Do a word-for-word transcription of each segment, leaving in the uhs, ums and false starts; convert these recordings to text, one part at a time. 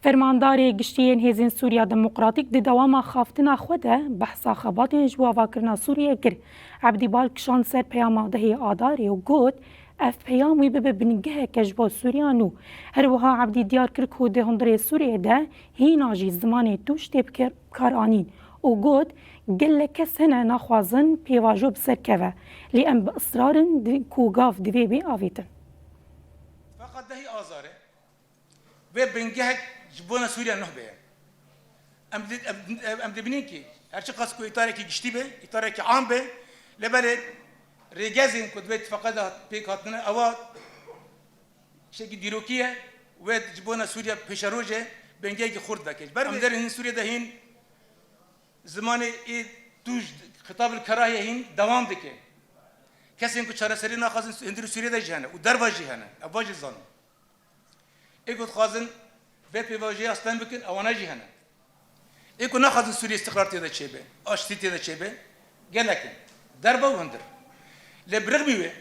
Fermandarê Giştî yên Hêzên Sûriya Demokratîk di dewama xaftina xwe de behsa xebatên ji bo avakirina Sûriyê kir. Ebdî bal kişand ser peyama dehê Adarê û got, ev peyam wî bibe bingeheke ji bo Sûriya nû. Her wiha Ebdî diyar kir ku di hundirê Sûriyê de hîna jî zimanê tûj tê bikar-, bikaranîn û got, gelek kes hene naxwazin pêvajo bi ser keve, lê em bi israr in di-, ku gav divê bê avêtin. Feqet dehê Azarê. Vê bingehek ji bona Sûriye nuh be. Em di-, em, em, em dibînin ki her çiqas ku îtarekî giştî be, îtarekî am be, lê belê rêgezên ku di vê tifaqa de hat-, pêk hatine, ewa tiştekî dîrokî ye, wê ji bona Sûriye pêşerojê bingehekî xurt veke. Ji ber vê em derên Sûriye de hîn zimanê ê tûj, xitab li kerahiyê hîn dewam dike. Kesên ku çareserî naxwazin hundirî Sûriye de jî hene û derva jî hene. Ev va jî zanin. Ê ku dixwazin vê pêvajoya stend bikin, ewana jî hene. Ê ku naxwazin Sûriyê îstiqrar tê de çêbe, aştî tê de çêbe, gelek in. Derve û hundir. Lê bi rixmî wê,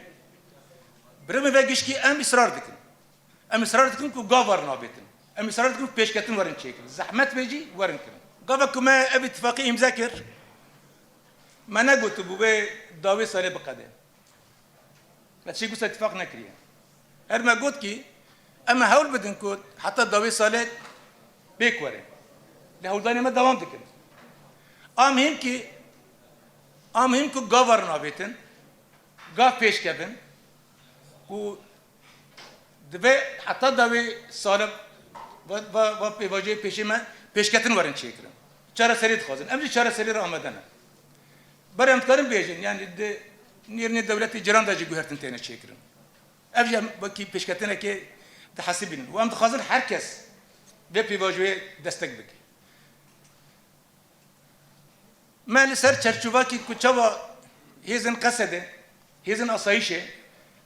bi rixmî vê gişkî em îsrar dikin. Em îsrar dikin ku gav werin avêtin. Em îsrar dikin ku pêşketin werin çêkirin. Zehmet be jî werin kirin. Gavek ku me ev îtifaqî îmze kir, me negotibû wê dawê salê biqede. Me tiştê wisa îtifaq nekiriye. Her me got kî, em ê hewl bidin ku heta dawê salê pêk were. Lê hewldanê me dewam dikin. A muhîm kî, a muhîm ku gav werin avêtin, gav pêş kevin ku divê heta dawê salê va, va, va pêvajoyê pêşê me pêşketin werin çêkirin. Çareserî dixwazin. Em jî çareserî re amade ne. Berê em dikarin bêjin, yani di nêrînê dewletê cîran de jî guhertin têne çêkirin. Ev jî em wekî pêşketinekê dihesibînin. Û em dixwazin her kes vê pêvajoyê destek bike. Me li ser çerçovakî ku çawa hêzên Qesedê, hêzên asayîşê,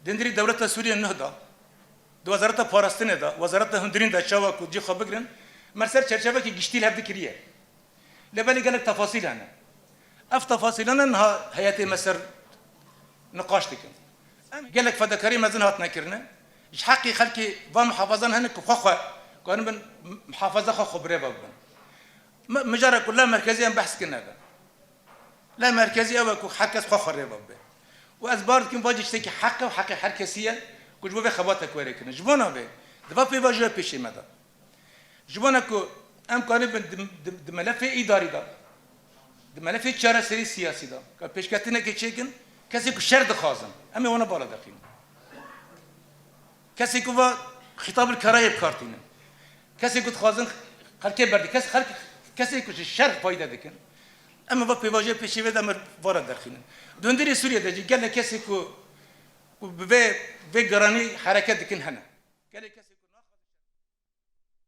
di hundirî dewleta Sûriyê nuh da, di wezareta parastinê de, wezareta hundirîn de çawa ku cî xwe bigirin, me li ser çerçovekî giştî li hev dikiriye. Lê belê gelek tefasîl hene. Ev tefasîlane niha heyetê me ser niqaş dikin. Em gelek fedakarî mezin hatine kirine. Ji heqî xelkê van muhafazan hene ku xwe xwe karin bin muhafaza xwe xwe bi rê ve bibin. Mi-, mijara ku la merkezî em behs kirine be. La merkezî ew e ku her kes xwe xwe rê ve bibe. Û ez bar dikim, vacî tiştekî heq e û heqê her kesî ye ku ji bo vê xebatek were kirin. Ji bona vê, di va pêvajoya pêşê me de. Ji bona ku em karibin di, di, di melefê îdarî de, di melefê çareserî siyasî de, ka pêşketinekê çêkin, kesê ku şer dixwazin, em ê wana bala derxînin. Kesê ku va xîtab li kerayê bi kar tînin. Kesê ku dixwazin xelkê berdin. Kes, xelk, kesê ku ji şer fayde dikin. Em ê va pêvajoya pêşî vê de em ê vara derxînin. Di hundirê Sûriyê de jî gelek kesê ku, ku bi vê, vê garanî hereket dikin hene. Gelek kesê